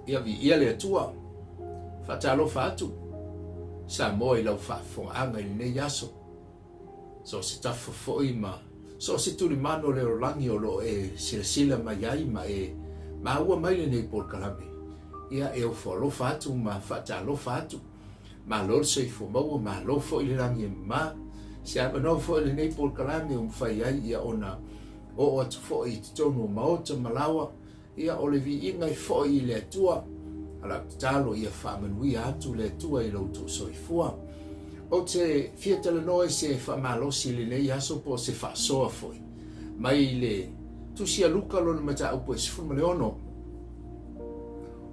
Ia viia le Atua. Faatalofa atu Samoa i lau faafofogaaga i lenei aso. So o se tafa foi ma so o se tulimanu o le lalolagi o lo o e silasila mai ai ma e maua mai lenei polokalame, ia e ofo alofa atu ma faatalofa atu. Malo le soifua maua, malo foi le lagi e mama. Se avanoa foi lenei polokalame ua mafai ai ia ona oo atu foi i totonu o maota ma laoa, Ia, o le viiga e foi i le Atua, a lau tatalo ia faamanuia atu le Atua i lo outou soifua. Ou te fia talanoa i se faamalosi i lenei aso po o se faasoa foi, mai le Tusi a Luka lona mataupu e 16.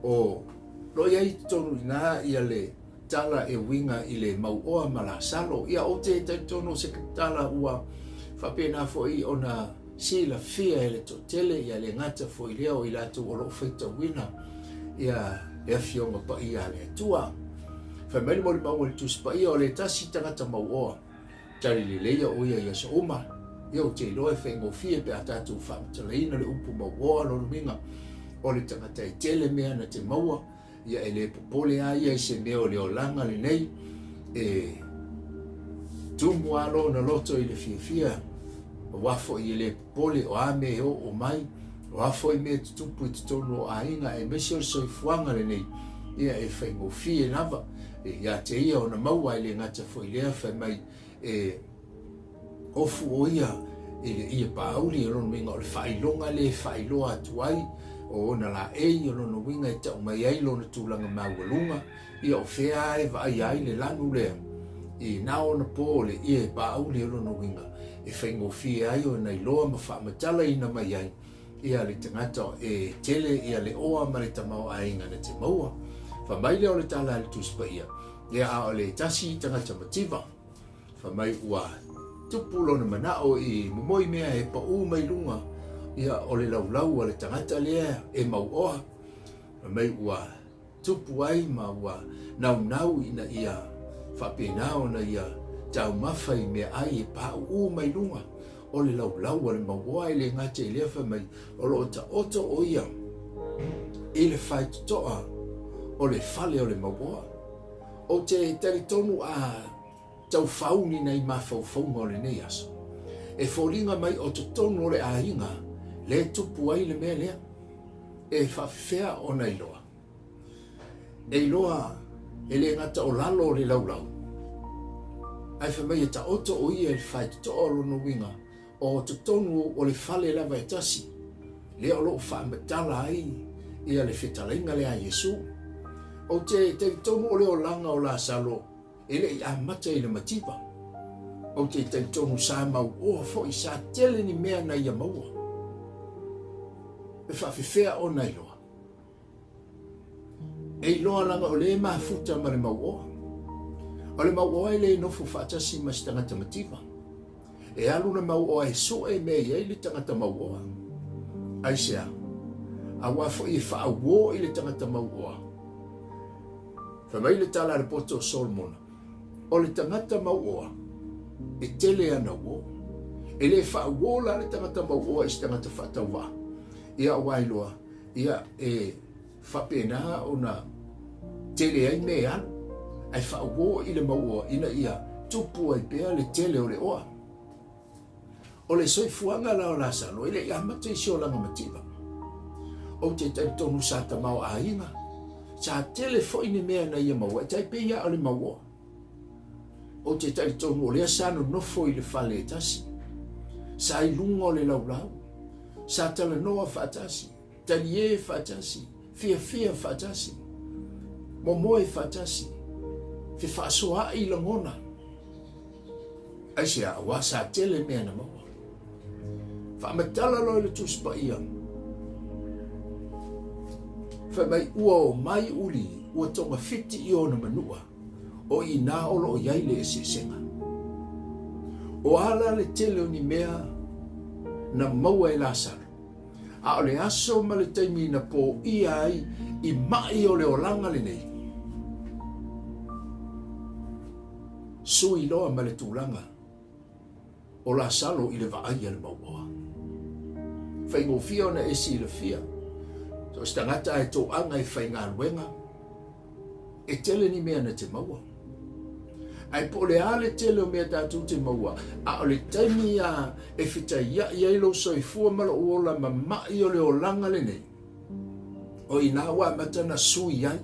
O lo o i ai i totonu i ina ia le tala e uiga i le mauoa ma Lasalo. Ia, ou te talitonu o se tala ua faapena foi ona silafia e le toatele, ia le gata foi lea o i latou o lo o faitauina ia le Afioga Paia a le Atua. Fai mai le molimau a le Tusi Paia, o le tasi tagata mauoa, tali leleia o ia i aso uma. Ia ou te iloa e faigofie pe a tatou faamatalaina le upu mauoa, lona uiga o le tagata e tele mea na te maua, Ia e le popole a ia i se mea o le olaga lenei, e tumu a lona loto i le fiafia, aua foi e le popole o a mea e oo mai, o a foi mea e tutupu i totonu o aiga aemaise o le soifuaga lenei, ia e faigofie lava ia te ia ona maua, e le gata foi i lea, fai mai e Ofu ʻo ia i le ʻie pāuli, o lona uiga o le faailoga lea e faailoa atu ai o ona laei, o lona uiga e tau mai ai lona tulaga maualuga, ia o fea e vaaia ai le lanu lea i na ona po o le ʻie pāuli, o lona uiga e faigofie ai ona iloa ma faamatalaina mai ai ia le tagata e tele ia le oa ma le tamaoaiga na te maua. Fai mai lea o le tala a le Tusi Paia, ia a o le tasi tagata mativa, Fai mai ua tupu lona manao i momoi mea e paʻū mai luga ia o le laulau a le tagata lea e mauoa. Fai mai ua tupu ai ma ua naunau ina ia faapena ona ia taumafa i meaai e paʻuʻū mai luga o le laulau a le mauoa. E le gata i lea, fai mai o lo o taoto ʻo ia i le faitotoa o le fale o le mauoa. Ou te talitonu a tau faauni nai mafaufauga o lenei aso, e foliga mai o totonu o le aiga le tupu ai le mea lea. E faafefea ona iloa? E iloa e le gata o lalo o le laulau, ae fai mai e taoto ʻo ia i le faitotoa o lona uiga O totonu o le fale lava e tasi, lea o lo o faamatala ai ia le fetalaiga lea a Iesu. Ou te talitonu o le olaga o Lasalo e le i amata i le mativa. Ou te talitonu sa mauoa foi, sa tele ni mea na ia maua. E faafefea ona iloa? E iloa leaga o lea e mafuta ma le mauoa. O le mauoa e le nofo faatasi ma se tagata mativa. E alu le mauoa e sue mea i ai le tagata mauoa. Aisea? Aua foi e faauo i le tagata mauoa. Fai mai le tala a le poto o Solomona, o le tagata mauoa, e tele ana uo. E le faauo la le tagata mauoa i se tagata faatauvaa. Ia aua iloa, ia e faapena ona tele ai mea e alu, ae faauo i le mauoa ina ia tupu ai pea le tele o le oa. O le soifuaga la o Lasalo e le i amata i se olaga mativa. Ou te talitonu sa tamaoaiga, sa tele foi ni mea na ia maua, e tai pei lava o le mauoa. Ou te talitonu o lea sa nonofo i le fale e tasi, sa i luga o le laulau, sa talanoa faatasi, talie faatasi, fiafia faatasi, momoe faatasi, fefaasoaai lagona. Aisea? Aua sa tele mea na maua. Faamatala loa i le Tusi Paia, fai mai ua omai uli, ua togafiti i ona manua, o i inā o lo o i ai le eseesega. O a la le tele o ni mea na maua e Lasalo, a o le aso ma le taimi na pōia ai i maʻi o le olaga lenei, sui loa ma le tulaga o Lasalo i le vaai a le mauoa. Faigofie ona e silafia. So o se tagata e toaga e faigaluega, e tele ni mea na te maua. Ae po o le a le tele o mea tatou te maua, a o le taimi a e fetaiai ai lou soifua ma lou ola ma ma'i o le olaga lenei, o i ina ua amata ona sui ai.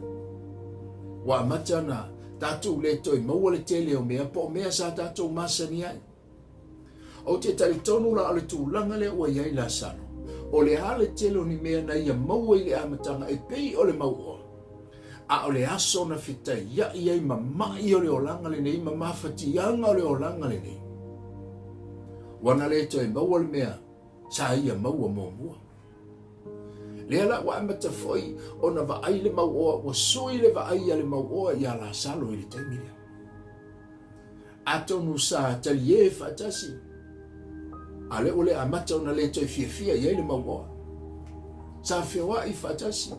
Ua amata ona tatou le toe maua le tele o mea po o mea sa tatou masani ai. Ou te talitonu la o le tulaga lea ua i ai Lasalo, o le a le tele o ni mea na ia maua i le amataga e pei o le mauoa, a o le aso na fetaiai ai ma ma'i o le olaga lenei ma mafatiaga o le olaga lenei, ua na le toe maua le mea sa ia maua muamua. Lea la ua amata foi ona vaai le mauoa, ua sui le vaai a le mauoa iā Lasalo i le taimi lea. Atonu sa taliē faatasi, a lea ua le amata ona le toe fiafia i ai le mauoa. Sa feoai faatasi.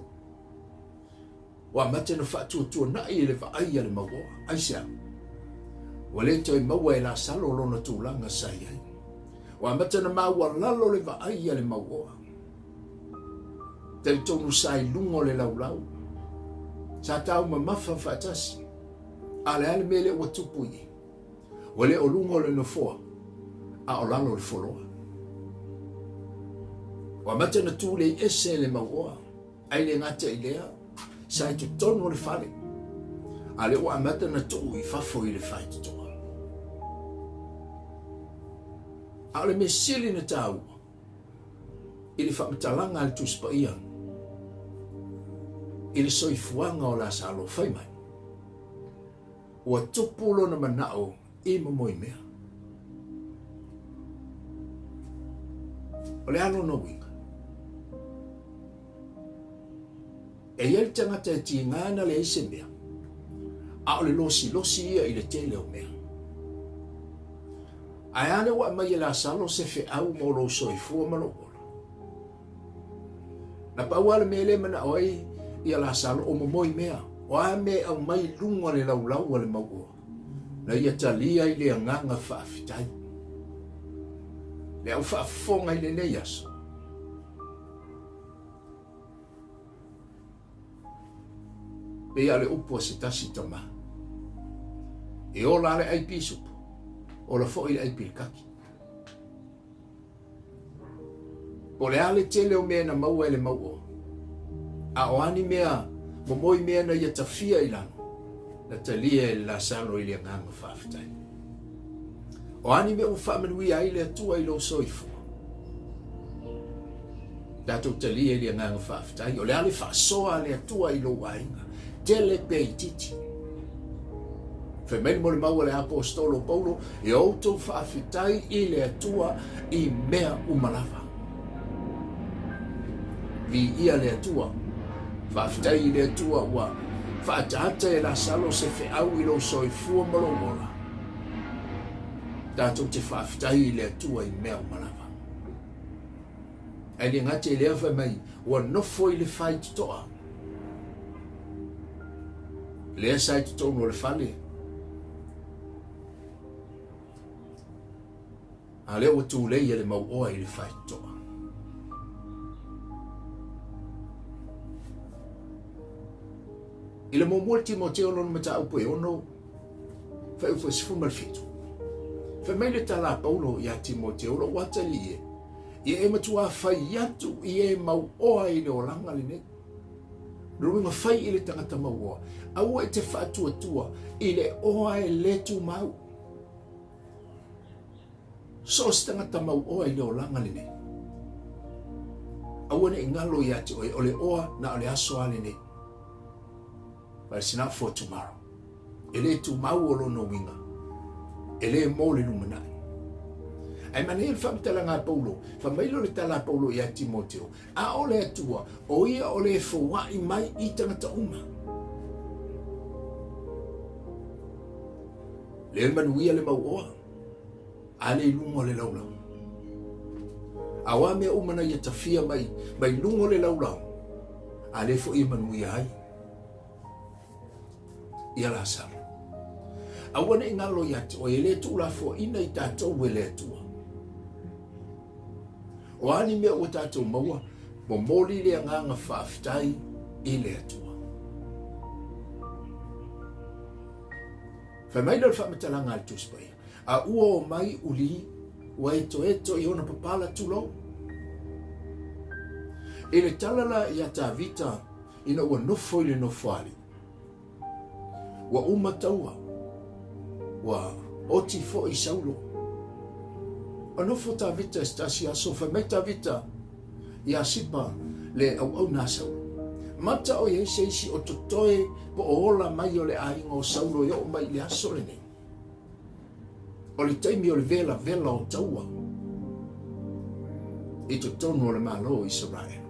Ua amata ona faatuatuanai i le vaai a le mauoa. Aisea? Ua le toe maua e Lasalo lona tulaga sa i ai. Ua amata ona maualalo le vaai a le mauoa. Talitonu sa i luga o le laulau. Sa taumamafa faatasi. A o le a le mea lea ua tupu i i? Ua le o luga o le nofoa, a o lalo o le foloa. Ua amata ona tulei ese le mauoa, ae le gata i lea, sa i totonu o le fale, a lea ua amata ona tuu i fafo i le faitotoa. A o le mea sili ona taua, i le faamatalaga a le Tusi Paia i le soifuaga o Lasalo, fai mai, ua tupu lona manao i momoi mea. O le a lona uiga? E i ai le tagata e tiga ana leai se mea, a o le losilosi ia i le tele o mea. Ae a lea ua aumai e Lasalo se feau mo lou soifua ma lou ola? Na pau lava le mea lea e manao ai ia Lasalo o momoi mea. O a mea e aumai i luga o le laulau a le mauoa, na ia talia i le agaga faafetai. Le au faafofoga i lenei aso, Pei a o le upu a se tasi tama, E ola lava le ai pisupo, ola foi le ai pilikaki. Po o le a le tele o mea na maua e le mauoa, a o a ni mea momoi mea na ia tafia i lalo, na talia e le Lasalo i le agaga faafetai. O a ni mea ua faamanuia ai le Atua i lou soifua? Tatou talia i le agaga faafetai. O le a le faasoa a le Atua i lou aiga, tele pe itiiti. Fai mai le molimau a le Aposetolo o Paulo, e outou faafetai i le Atua i mea uma lava. Viia le Atua. Faafetai i le Atua ua faaataata e Lasalo se feau i lou soifua ma lou ola. Tatou te faafetai i le Atua i mea uma lava. Ae le gata i lea fai mai, ua nofo i le faitotoa. Lea sa i totonu o le fale. A lea ua tulei e le mauoa i le faitotoa. I le muamua Timoteo lona mataupu e ono, fuaiupu e 17. Fai mai le tala a Paulo iā Timoteo, Lou atalii e, ia e matuā fai atu i e mauoa i le olaga lenei. Lona uiga fai i le tagata mauoa, aua e te faatuatua i le oa e le tumau. So o se tagata mauoa i le olaga lenei. Aua ne i galo ia te oe, o le oa na o le aso lava lenei. But it's not for tomorrow. E le tumau o lona uiga, e le mo le lumanai. Ae manaia le faamatalaga a Paulo, fai mai lea o le tala a Paulo ia Timoteo, a o le Atua, o ia o le foai mai i tagata uma. Le manuia le mauoa, a le i luga o le laulau. A o a mea uma na ia tafia mai, mai luga o le laulau, a le foi e manuia ai ia Lasalo. Aua ne i galo ia te oe, e le tuulafoaina i tatou e le Atua. O a ni mea ua tatou maua, Momoli le agaga faafetai i le Atua. Fai mai lea o le faamatalaga a le Tusi Paia, A ua o mai Uli, ua etoeto i ona papala tulou. I le tala la ia Tavita ina ua nofo i le nofoalii, Ua uma taua, ua oti foi Saulo. Ua nofo Tavita i se tasi aso, fai mai Tavita ia Sipa le auauna a Saulo, Mata o i ai se isi o totoe po o ola mai o le aiga o Saulo e oo mai i le aso lenei? O le taimi o le velavela o taua i totonu o le Malo o Isaraelu.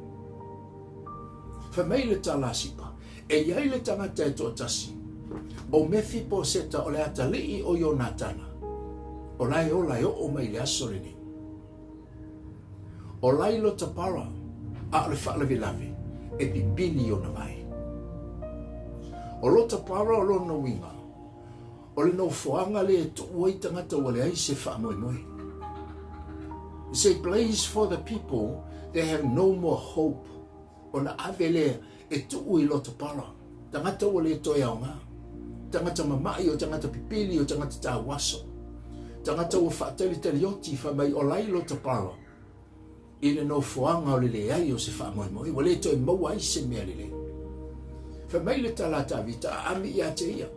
Fai mai le tala a Sipa, E i ai le tagata e toatasi, o Mefiposeta o le atalii o Ionatana, o la e ola e oo mai i le aso lenei. O la i Lotapara, a o le faalavelave, e pipili i ona vae. O Lotapara o lona uiga, o le nofoaga lea e tuu ai tagata ua leai se faamoemoe. It's a place for the people that have no more hope. Ona ave lea e tuu i Lotopara, tagata ua le toe aoga, tagata mama'i o tagata pipili o tagata tauaso, tagata ua faatalitalioti fai mai o la i Lotopara i le nofoaga o le leai o se faamoemoe, ua le toe maua ai se mea lelei. Fai mai le tala a Tavita, Aami ia te ia.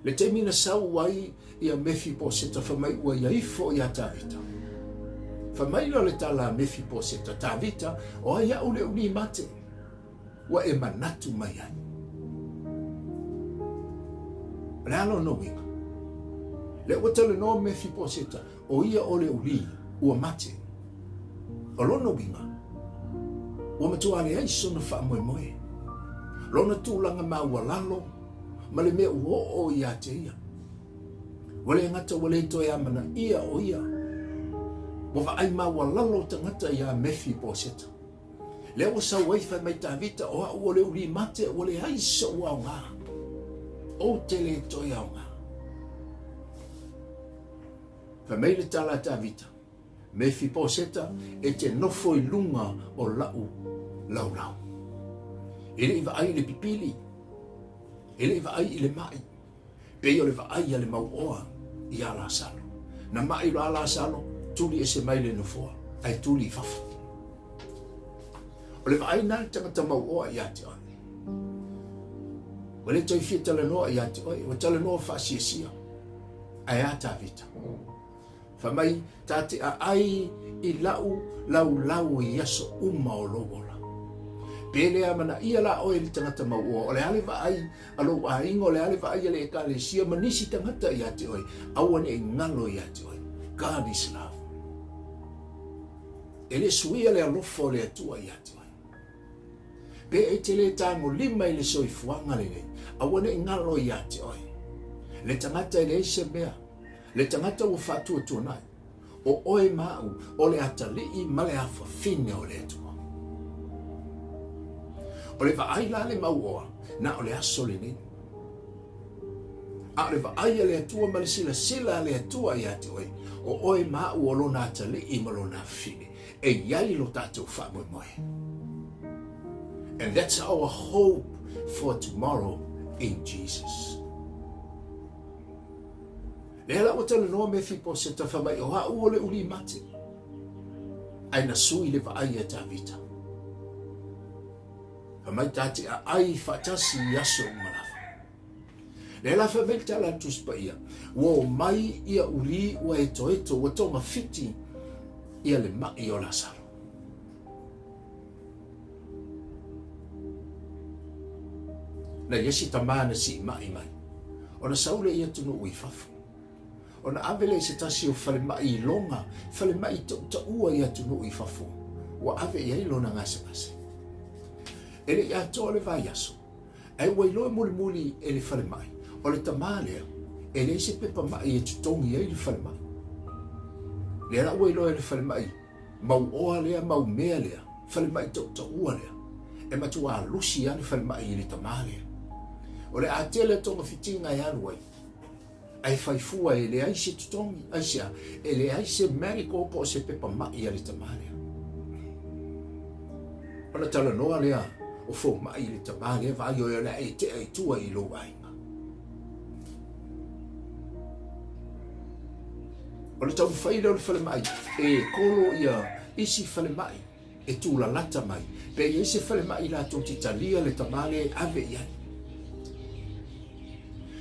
Le taimi na sau ai ia Mefiposeta fai mai ua ia ifo ia Tavita. Fai mai lea o le tala a Mefiposeta, Tavita, o ai a'u le uli mate, ua e manatu mai ai. O le a lona uiga? Lea ua talanoa Mefiposeta, o ia o le uli, ua mate. O lona uiga, ua matua leai sona faamoemoe. Lona tulaga maualalo, ma le mea ua oo ia te ia. Ua le gata ua le toe amanaia o ia, ua vaai maualalo tagata iā Mefiposeta. Lea ua sau ai fai mai Tavita, o au o le uli mate, ua leai so'u aoga. Ou te le toe aoga. Fai mai le tala a Tavita, Mefiposeta, e te nofo i luga o la'u laulau. E le i vaai i le pipili, e le i vaai i le ma'i, pei o le vaai a le mauoa iā Lasalo. Na ma'i loa Lasalo, tuli ese mai le nofoa, ae tuli i fafo. O le vaai na le tagata mauoa ia te oe. Ua le toe fia talanoa ia te oe, ua talanoa faasiasia. Ae a Tavita? Fai mai, ta te aai i la'u laulau i aso uma o lou ola. Pe le amanaia la oe e le tagata mauoa, o le a le vaai a lou aiga, o le a le vaai a le Ekalesia ma nisi tagata ia te oe, aua ne i galo ia te oe. God is love. E le suia le alofa o le Atua ia te oe. Pe e te le tagolima i le soifuaga lenei, aua ne i galo ia te oe. Le tagata e leai se mea, Le tagata ua faatuatuanai, o oe ma au, o le atalii ma le afafine o le Atua. O le vaai la le mauoa, na o le aso lenei. A o le vaai a le Atua ma le silasila a le Atua ia te oe, o oe ma au o lona atalii ma lona afafine, e i ai lo tatou faamoemoe. And that's our hope for tomorrow in Jesus. Lea la ua talanoa Mefiposeta fai mai, o a'u o le uli mate. Ae na sui le vaai a Tavita. Fai mai ta te aai faatasi i aso uma lava. Lea la fai mai le tala a le Tusi Paia, ua o mai ia uli ua etoeto, ua togafiti ia le ma'i o Lasalo. Na i ai si tama na siimai mai, ona sau lea i atunuu i fafo. Ona ave lea i se tasi o falemai i Loga, falemai tautaua i atunuu i fafo, ua ave i ai lona gasegase. E le i atoa le vaiaso, ae ua iloa mulimuli e le falemai, o le tama lea, e leai se pepa ma'i e totogi ai le falemai. Lea la ua iloa e le falemai, Mau oa lea, mau mea lea, falemai tautaua lea. E matuā lusi lava le falemai i le tamā lea. O le a tele togafitiga e alu ai, ae fai fua e leai se totogi, aisea? E leai se medical po o se pepa ma'i a le tamā lea. Ona talanoa lea o fomai i le tamā lea, vaai oe o le a e tea i tua i lou aiga. O le taumafai lea o le falemai e kolo ia isi falemai e tūlalata mai, pe i ai se falemai latou te talia le tamā lea e ave i ai.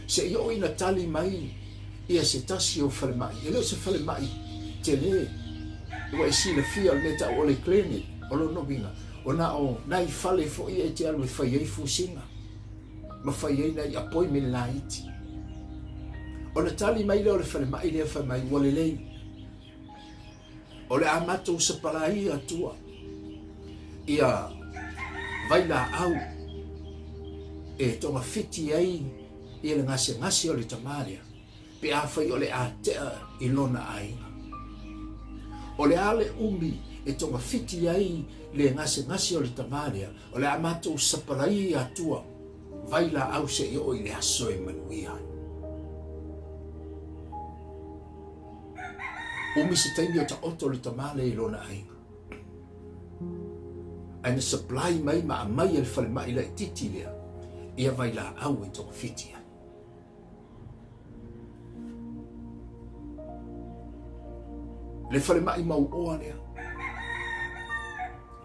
Se i oo ina tali mai ia se tasi o falemai, e le o se falemai tele, ua e silafia o le mea tau o le clinic, o lona uiga, o na o nai fale foi e te alu e fai ai fusiga, ma fai ai nai appointment laiti. Ona tali mai lea o le falemai lea fai mai, ua lelei, O le a matou sapalai atua ia vailaau e togafiti ai ia le gasegase o le tamā lea, pe afai o le a tea i lona aiga. O le a le umi e togafiti ai le gasegase o le tamā lea, o le a matou sapalai atua vailaau seia oo i le aso e manuia ai. Umi se taimi o taoto le tamā lea i lona aiga. Ae na supply mai ma aumai e le falemai laitiiti lea ia vailaau e togafiti ai. Le falemai mauoa lea.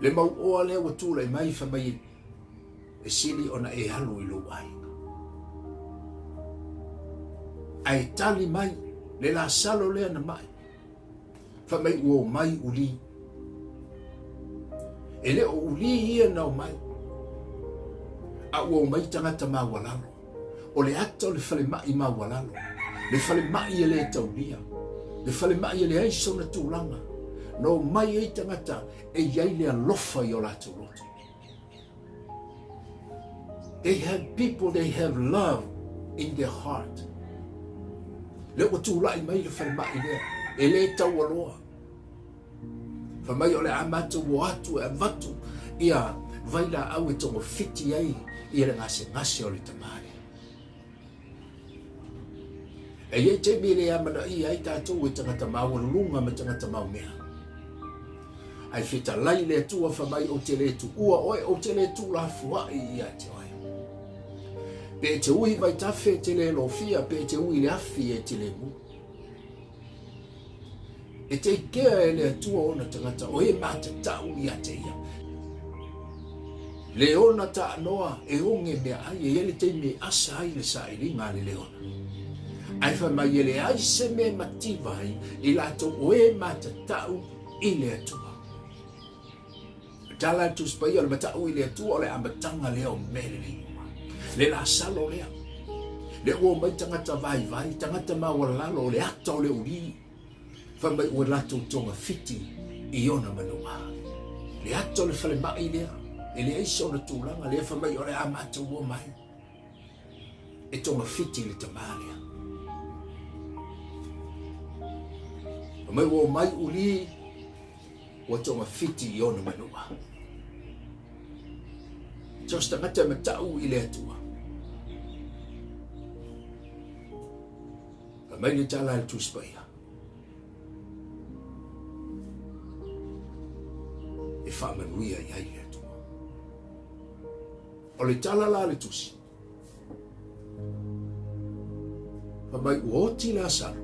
Le mauoa lea ua tulai mai fai mai e sili ona e alu i lou aiga. Ae tali mai le Lasalo lea na mai, fai mai ua omai ulī. E le o ulī ia na omai, a ua omai tagata maualalo. O le ata o le falemai maualalo, le falemai e le taulia, le falemai e leai sona tulaga, na omai ai tagata e i ai le alofa i o latou loto. They have people, they have love in their heart. Lea ua tulai mai le falemai lea, e le taualoa. Fai mai o le a matou o atu e avatu ia vailaau e togafiti ai ia le gasegase o le tamā lea. E i ai taimi e le amanaia ai tatou e tagata maualuluga ma tagata maumea. Ae fetalai le Atua fai mai ou te le tuua oe, ou te le tuulafoai ia te oe. Pe e te ui vaitafe e te le lofia, pe e te ui le afi e te le mu. E te ikea e le Atua ona tagata, o e matatau ia te ia. Leona taanoa e oge meaai, e i ai le taimi e asa ai le sailiga a le leona. Ae fai mai e leai se mea e mativa ai i latou o e matatau i le Atua. Tala a le Tusi Paia, o le matau i le Atua o le amataga lea o mea lelei uma. Le Lasalo lea, lea ua omai tagata vaivai, tagata maualalo, o le ata o le ulī, Fai mai ua latou togafiti i ona manua. Le ata o le falemai lea, e leai sona tulaga lea, fai mai o le a matou o mai e togafiti le tamā lea. Fai mai ua omai ulī, ua togafiti i ona manua. So se tagata e matau i le Atua. Fai mai le tala a le Tusi Paia, e faamanuia i ai le Atua. O le tala la a le Tusi, fai mai ua oti Lasalo,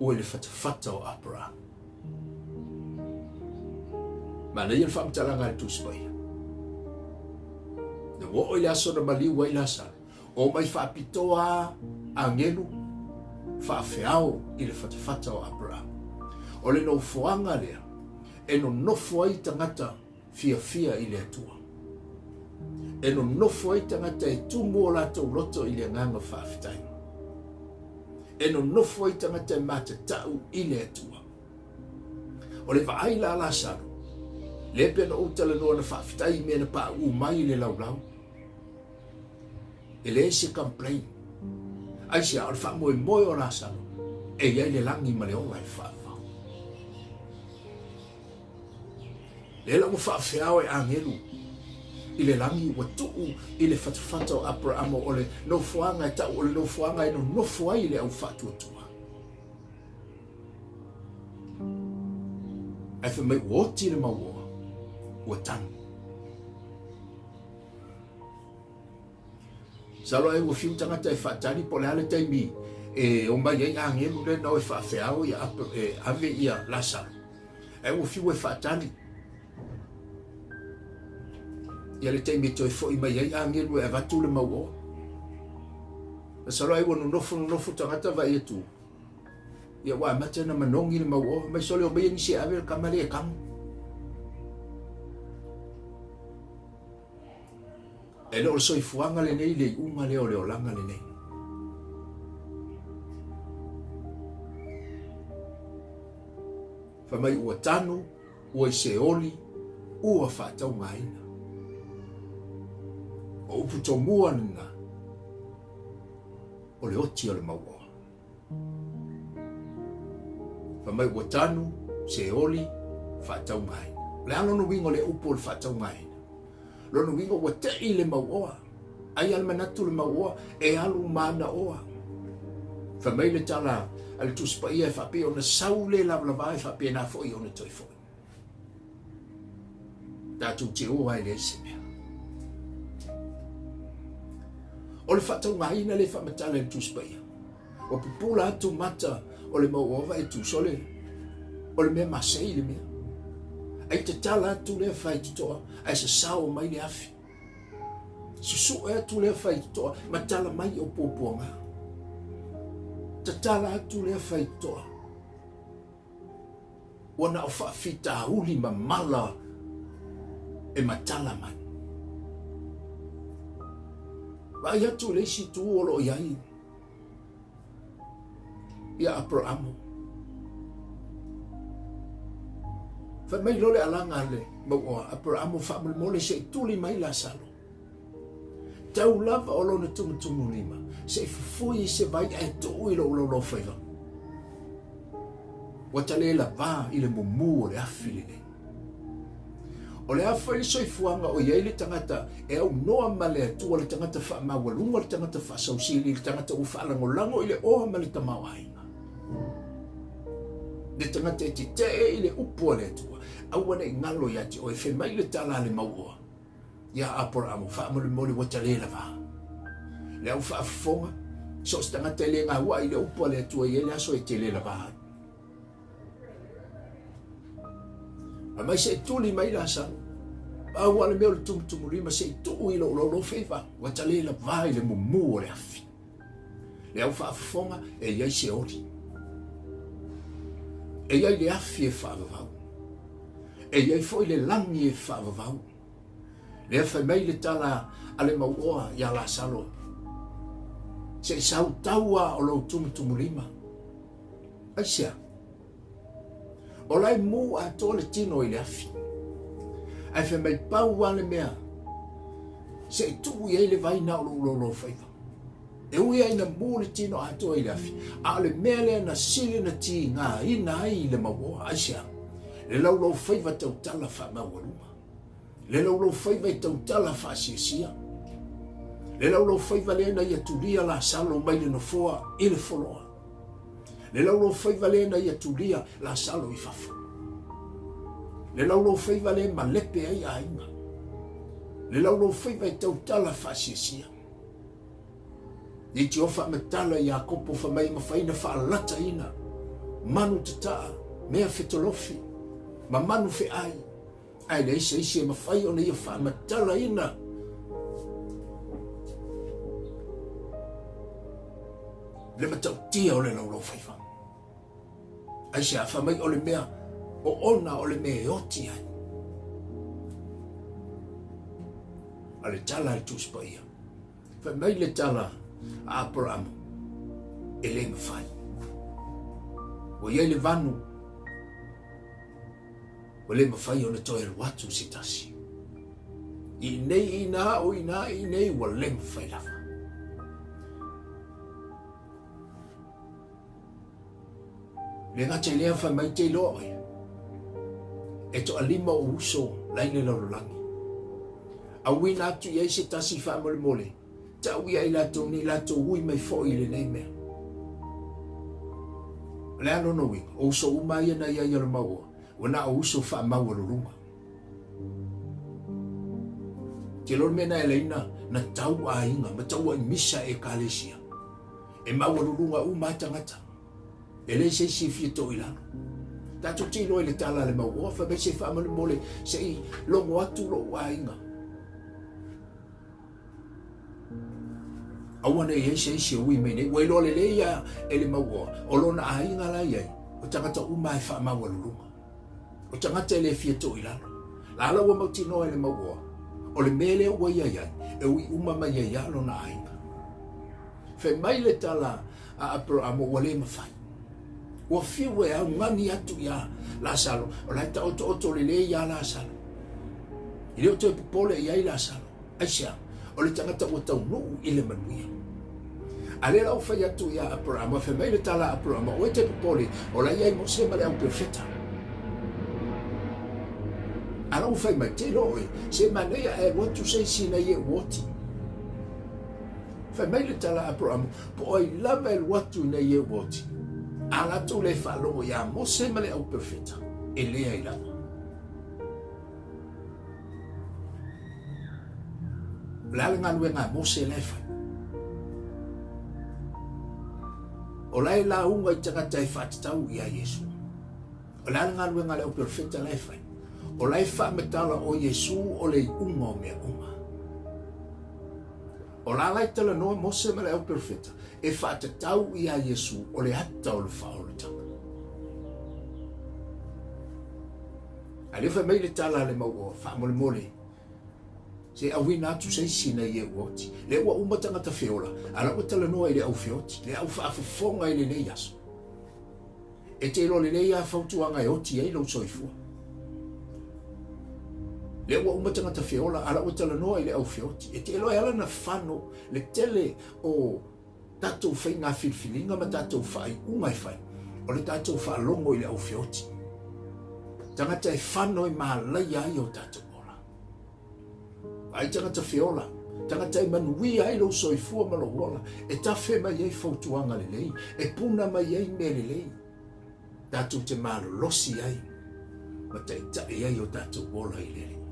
ua i le fatafata o Aperahama. Manaia le faamatalaga a le Tusi Paia. Na ua oo i le aso na maliu ai Lasalo, omai faapitoa agelu faafeao i le fatafata o Aperahama. O le nofoaga lea e nonofo ai tagata fiafia i le Atua. E nonofo ai tagata e tumu o latou loto i le agaga faafetai. E nonofo ai tagata e matatau i le Atua. O le vaai la a Lasalo, lea pei ona ou talanoa na faafetai i mea na pauu mai i le laulau. E leai se complain. Aisea, o le faamoemoe o Lasalo, e i ai le lagi ma le ola e faavavau. Lea la ua faafeao e agelu i le lagi ua tuu i le fatafata o Aperahama o le nofoaga e tau o le nofoaga e nonofo ai le au faatuatua. Ae fai mai ua oti le mauoa, ua tanu. Masalo ai ua fiu tagata e faatali po o le a le taimi e omai ai agelu lea na o e faafeao ia e ave ia Lasalo. Ae ua fiu e faatali ia le taimi e toe foi mai ai agelu e avatu le mauoa. Masalo ai ua nonofo nonofo tagata vaai atu Ia ua amata ona manogi le mauoa, mai sole omaia nisi e ave le kama lea e kamo. E le o le soifuaga lenei le iuga lea o le olaga lenei. Fai mai ua tanu, ua i Seoli, ua faataugaina. O upu tomua lena o le oti o le mauoa. Fai mai ua tanu, Seoli, faataugaina. O le a lona uiga o le upu o le faataugaina? Lona uiga ua tei le mauoa. Ai a le manatu le mauoa e alu ma ana oa. Fai mai le tala a le Tusi Paia e faapea ona sau le lavalava e faapena foi ona toe foi. Tatou te o ai leai se mea. O le faataugaina le faamatala i le Tusi Paia. Ua pupula atu mata o le mauoa e tu sole o le mea masei le mea. Ai tatala atu lea faitotoa ae sasao mai le afi. Susue atu lea faitotoa ma tala mai o puapuaga. Tatala atu lea faitotoa. Ua na o faafitauli mamala e matala mai. Vaai atu i le isi itu o lo o i ai ia Aperamo. Fai mai loa le alaga a le mauoa, Aperamo faamolemole se i tuli mai Lasalo. Tau lava o lona tumutumulima, se i fufui i se vai ae tuu i lou laulaufaiva. Ua ta le lavā i le mumu o le afi lenei. O le a foi le soifuaga o i ai le tagata e aunoa ma le Atua, le tagata faamaualuga, le tagata faasausili, le tagata ua faalagolago i le oa ma le tamaoaiga, le tagata e tetee i le upu a le Atua, aua ne i galo ia te oe, fai mai le tala a le mauoa, Ia Aperamo, faamolemole ua ta le lavā. Le au faafofoga, so o se tagata e le gaua'i i le upu a le Atua e i ai le aso e te le lavā ai. Aumai se i tuli mai Lasalo. Pau lava le mea o le tumutumulima se i tuu i lou laulaufaiva, ua ta le lavā i le mumu o le afi. Le au faafofoga e i ai se oli. E i ai le afi e faavavau. E i ai foi le lagi e faavavau. Lea fai mai le tala a le mauoa iā Lasalo, Se i sau tau a o lou tumutumulima. Aisea? O la e mū atoa le tino i le afi. Ae fai mai pau a le mea, se i tuu i ai le vai na o lou laulaufaiva. E ui ai na mū le tino atoa i le afi, a o le mea lea na sili na tigaina ai i le mauoa. Aisea? Le laulaufaiva tautala faamaualuga. Le laulaufaiva i tautala faasiasia. Le laulaufaiva lea na ia tulia Lasalo mai le nofoa i le foloa. Le laulaufaiva lea na ia tulia Lasalo i fafo. Le laulaufaiva lea malepe ai aiga. Le laulaufaiva i tautala faasiasia. Leitioa faamatala Iakopo fai mai e mafai ona faalataina manu tataa, mea fetolofi, ma manu feai, ae leai se isi e mafai ona ia faamatalaina le matautia o le laulaufaiva. Aisea? Fai mai o le mea oona o le mea e oti ai. A le tala a le Tusi Paia, fai mai le tala a Aperamo, e le mafai. Ua i ai le vanu, ua le mafai ona toe alu atu se tasi. I inei i ina, o ina i inei, ua le mafai lava. Le gata i lea fai mai te iloa oe, e toalima ou uso la i le lalolagi. Auina atu i ai se tasi faamolemole, tau ia i latou nei latou ui mai foi i lenei mea. O le a lona uiga? O uso uma ia na i ai a le mauoa. Ua na o uso faamaualuluga. Te iloa le mea na e laina na tau aiga ma tau ai misa ekalesia. E maualuluga uma a tagata. E leai se isi e fia too i lalo. Tatou te iloa i le tala a le mauoa, fai mai se faamolemole se i logo atu lou aiga. Aua ne i ai se isi e ui mai nei. Ua iloa lelei ia e le mauoa, o lona aiga la i ai, o tagata uma e faamaualuluga. O tagata e le fia too i lalo. La la ua mautinoa e le mauoa, o le mea lea ua ia i ai, e ui uma mai ai lava lona aiga. Fai mai le tala a Aperahama, ua le mafai. Ua fiu e augani atu iā Lasalo, o la e taotooto lelei iā Lasalo. E le o toe popole i ai Lasalo. Aisea? O le tagata ua taunuu i le manuia. A lea la ua fai atu iā Aperahama, fai mai le tala a Aperahama, Aua e te popole, o la e i ai Mose ma le au perofeta. A la ua fai mai, Te iloa oe, se manaia ae alu atu se isi ina ia ua oti. Fai mai le tala a Aperahama, Po o ai lava e alu atu ina ia ua oti, a latou le faalogo iā Mose ma le au perofeta, e leai lava. O le a le galuega a Mose la e fai? O la e lauga i tagata e faatatau iā Iesu. O le a le galuega a le au perofeta la e fai? O la e faamatala o Iesu o le iuga o mea uma. O la la e talanoa Mose ma le au perofeta e faatatau iā Iesu o le ata o le faaolataga. A lea fai mai le tala a le mauoa, faamolemole, se auina atu se isi ina ia ua oti. Lea ua uma tagata feola, a la ua talanoa i le au feoti, le au faafofoga i lenei aso. E te iloa lelei lava fautuaga e oti ai lou soifua. Lea ua uma tagata feola, a la ua talanoa i le au feoti. E te iloa e ala ona fano le tele o tatou faiga filifiliga ma tatou faaiuga e fai, o le tatou faalogo i le au feoti. Tagata e fano e malaia ai o tatou ola. Ai tagata feola, tagata e manuia ai lou soifua ma lou ola, e tafe mai ai fautuaga lelei, e puna mai ai mea lelei, tatou te malolosi ai ma taitai ai o tatou ola i le Alii.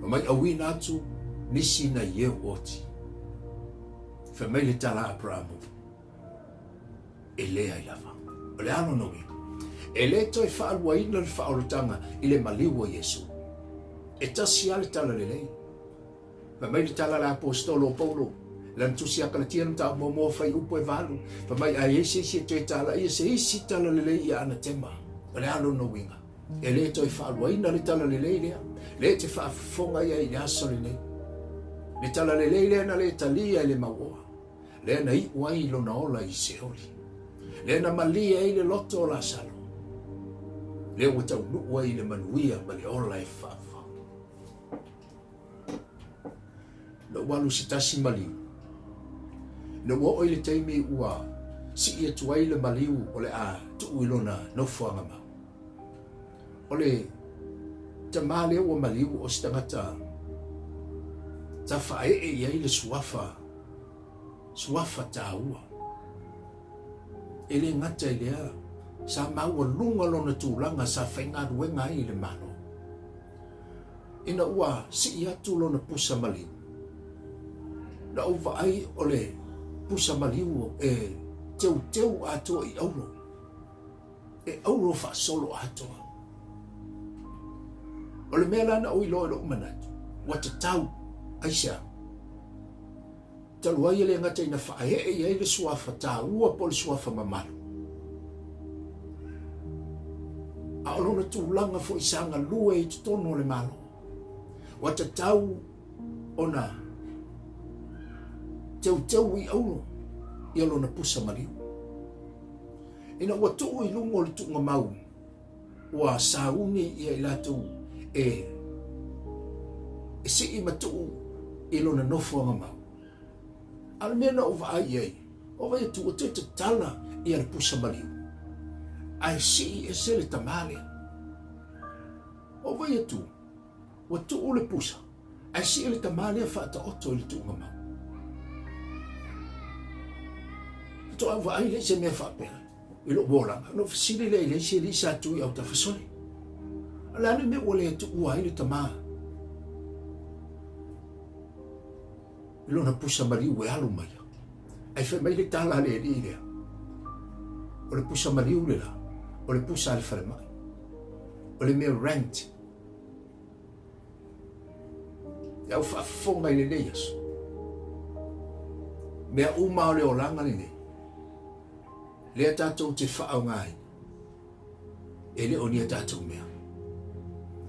Fai mai auina atu nisi nai e ua oti. Fai mai le tala a Aperamo, E leai lava. O le a lona uiga? E le toe faaluaina le faaolataga i le maliu o Iesu. E tasi lava le tala lelei. Fai mai le tala a le Aposetolo o Paulo, lana tusi a Kalatia na mataupu muamua fai upu e valu, fai mai, A i ai se isi e toe talaia se isi tala lelei ia anatema. O le a lona uiga? E le toe faaluaina le tala lelei lea, lea e te faafofoga i ai i le aso lenei. Le tala lelei lea na le talia e le mauoa, lea na iu ai lona ola i Seoli, lea na malie ai le loto o Lasalo, lea ua taunuu ai i le manuia ma le ola e faavavau. Na ou alu i se tasi maliu. Ina ua oo i le taimi ua sii atu ai le maliu o le a tuu i lona nofoaga mau. O le tamā lea ua maliu o se tagata sa faaee i ai le suafa, suafa taua. E le gata i lea, sa maualuga lona tulaga sa faigaluega ai i le Malo. Ina ua sii atu lona pusa maliu, na ou vaai o le pusa maliu e teuteu atoa i auro, e auro faasolo atoa. O le mea la na ou iloa i lou manatu, ua tatau, aisea? Talu ai e le gata ina faaee i ai le suafa taua po o le suafa mamalu, a o lona tulaga foi sa galue i totonu o le Malo, ua tatau ona teuteu i auro ia lona pusa maliu. Ina ua tuu i luga o le tuugamau, ua sauni ia i latou e e sii ma tuu i lona nofoaga mau. A o le mea na ou vaai i ai, o vai atu ua toe tatala ia le pusa maliu, ae sii ese le tamā lea. O vai atu, ua tuu le pusa, ae sii le tamā lea faataoto i le tuuga mau. Faatoa ou vaai lea i se mea faapea i lou olaga, ona ou fesili lea i le isi alii sa tu i autafa, Sole, o le a le mea ua le tuua ai le tama i lona pusa maliu e alu mai? Ae fai mai le tala a le alii lea, o le pusa maliu le la, o le pusa a le falemai, o le mea rent. Le au faafofoga i lenei aso, mea uma o le olaga lenei, lea tatou te faaaogaina, e le o ni a tatou mea.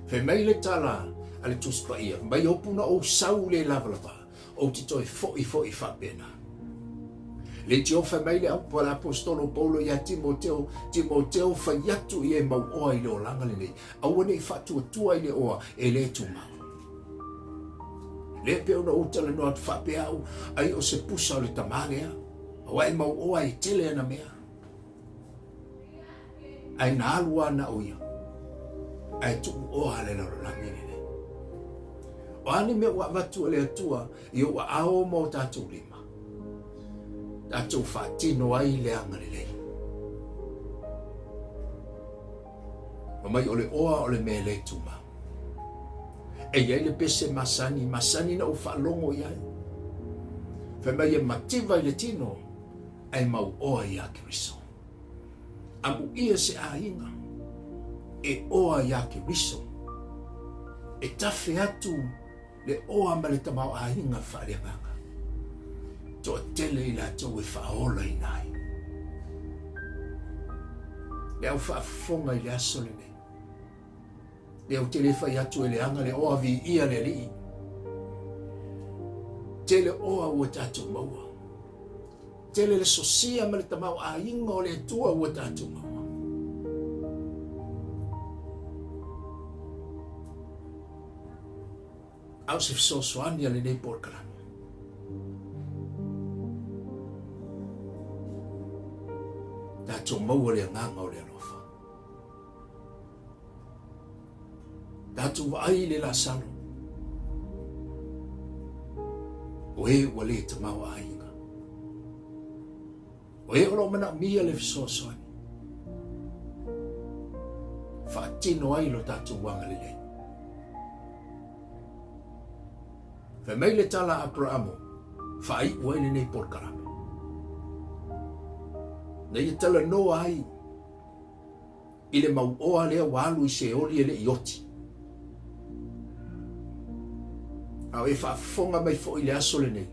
Fai mai le tala a le Tusi Paia, mai upu na ou sau le lavalava, ou te toe foi foi faapena. Leitio fai mai le upu a le Aposetolo Paulo ia Timoteo, Timoteo fai atu i e mau oa i le olaga lenei, aua ne i faatuatua i le oa e le tumau. Lea pei ona ou talanoa atu faapea au, ai o se pusa o le tamā lea, aua e mau oa e tele ana mea. Ae na alu lava na o ia, ae tuu oa le lalolagi lenei. O a ni mea ua avatu e le Atua i ou aao ma o tatou lima, tatou faatino ai le agalelei. Fai mai o le oa o le mea e le tumau. E i ai le pese masani, masani na ou faalogo i ai. Fai mai e mativa i le tino, ae mau oa iā Keriso. Amuia se aiga e oa iā Keriso, e tafe atu le oa ma le tamaoaiga faaleagaga. Toatele i latou e faaolaina ai. Le au faafofoga i le aso lenei. Lea ou te le fai atu e leaga le oa viia le Alii. Tele oa ua tatou maua. Tele le sosia ma le tamaoaiga o le Atua ua tatou maua. A o se fesoasoani a lenei polokalame. Tatou maua le agaga o le alofa. Tatou vaai i le Lasalo. O e ua le tamaoaiga. O e o lo o manaomia le fesoasoani. Faatino ai lo tatou agalelei. Fai mai le tala a Aperamo, faaiu ai lenei polokalame. Na ia talanoa ai i le mauoa lea ua alu i Seoli e le i oti. A o e faafofoga mai foi i le aso lenei,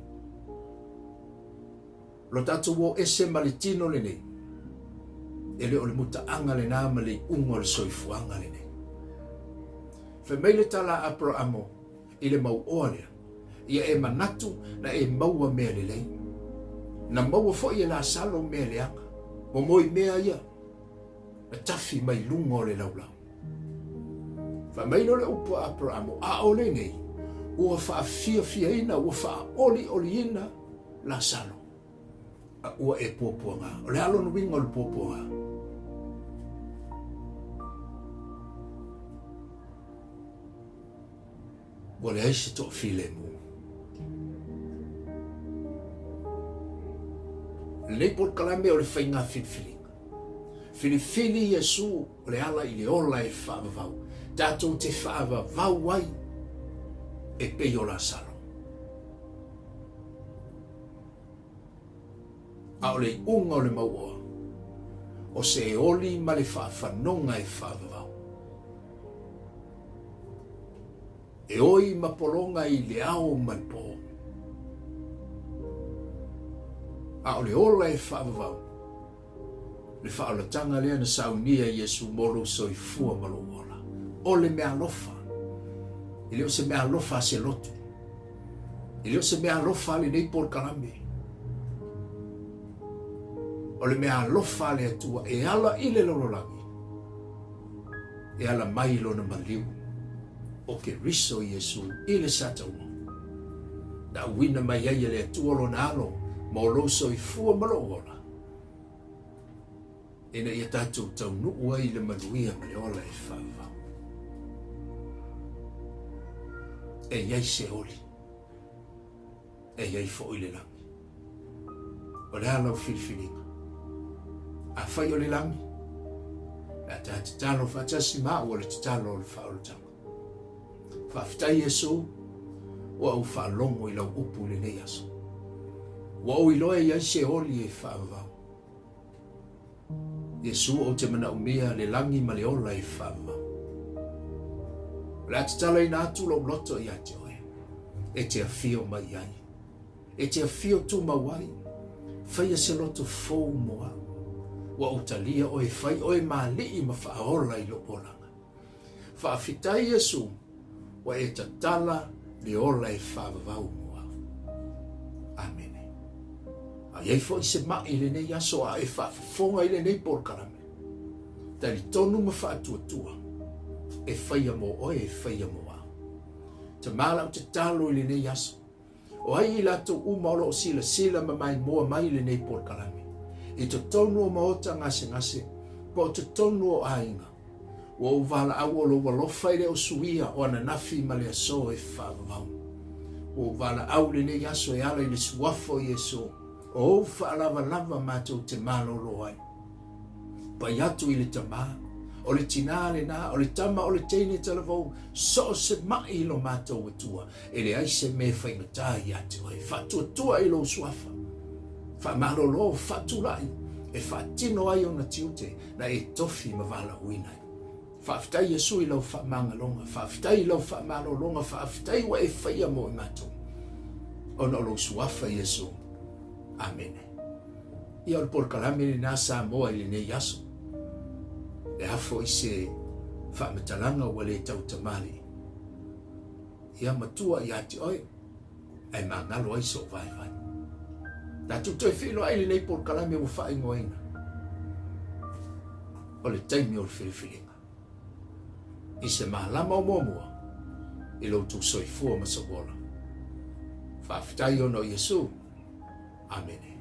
lo tatou o ese ma le tino lenei, e le o le mutaaga lena ma le iuga o le soifuaga lenei. Fai mai le tala a Aperamo i le mauoa lea, ia e manatu na e maua mea lelei. Na maua foi e Lasalo mea leaga, momoi mea ia, na tafi mai luga o le laulau. Fai mai lea o le upu a Aperamo, a o lenei, ua faafiafiaina, ua faaolioliina Lasalo, a ua e puapuaga. O le a lona uiga o le puapuaga? Ua leai se toafilemu. Lenei polokalame o le faiga filifiliga. Filifili Iesu o le ala i le ola e faavavau. Tatou te faavavau ai e pei o Lasalo. A o le iuga o le mauoa, o se oli ma le faafanoga e faavavau. E oi ma pologa i le ao ma le po. A o le ola e faavavau, le faaolataga lea na saunia e Iesu mo lou soifua ma lou ola. O le meaalofa, e le o se meaalofa a se lotu, e le o se meaalofa a lenei polokalame, o le meaalofa a le Atua e ala i le lalolagi, e ala mai i lona maliu o Keriso Iesu i le sataua. Na auina mai ai e le Atua lona alo mo lou soifua ma lou ola, ina ia tatou taunuu ai i le manuia ma le ola e faavavau. E i ai se oli, e i ai foi le lagi. O le a lau filifiliga? Afai o le lagi, le a ta tatalo faatasi ma au o le tatalo o le faaolataga. Faafetai Iesu, ua ou faalogo i lau upu i lenei aso. Ua ou iloa e i ai se oli e faavavau. Iesu, ou te manaomia le lagi ma le ola e faavavau. O le a tatalaina atu lou loto ia te oe, e te afio mai i ai. E te afio tumau ai, faia se loto fou mo au. Ua ou talia oe, fai oe ma alii ma faaola i lou olaga. Faafetai Iesu, ua e tatala le ola e faavavau mo au. Amene. A i ai foi se ma'i i lenei aso a e faafofoga i lenei polokalame, talitonu ma faatuatua, e faia mo oe, e faia mo au. Tama lau tatalo i lenei aso, O ai i latou uma o lo o silasila ma maimoa mai i lenei polokalame, i totonu o maota gasegase, po o totonu o aiga, ua ou valaau o lou alofa e le o suia o ananafi ma le aso e faavavau. Ua ou valaau i lenei aso e ala i le Suafa o Iesu, o ou faalavalava matou te malolo ai. Pai atu i le tamā, o le tinā lenā, o le tama o le teine talavou, so o se maʻi i lo matou Atua, e leai se mea e faigata ia te oe. Faatuatua i lou suafa, faamalolo, faatulai, e faatino ai ona tiute na e tofi ma valaauina ai. Faafetai Iesu i lau faamagaloga, faafetai i lau faamalologa, faafetai ua e faia mo i matou, ona o lou suafa Iesu. Amene. Ia o le polokalame lenā Samoa i lenei aso. Le a foi se faamatalaga ua le tautamalii. Ia matua ia te oe, ae magalo ai sou vaivai. Tatou toe feiloai i lenei polokalame ua faaigoaina o le taimi o le filifiliga. I se malama o muamua i lo outou soifua ma sou ola. Faafetai ona o Iesu. Amene.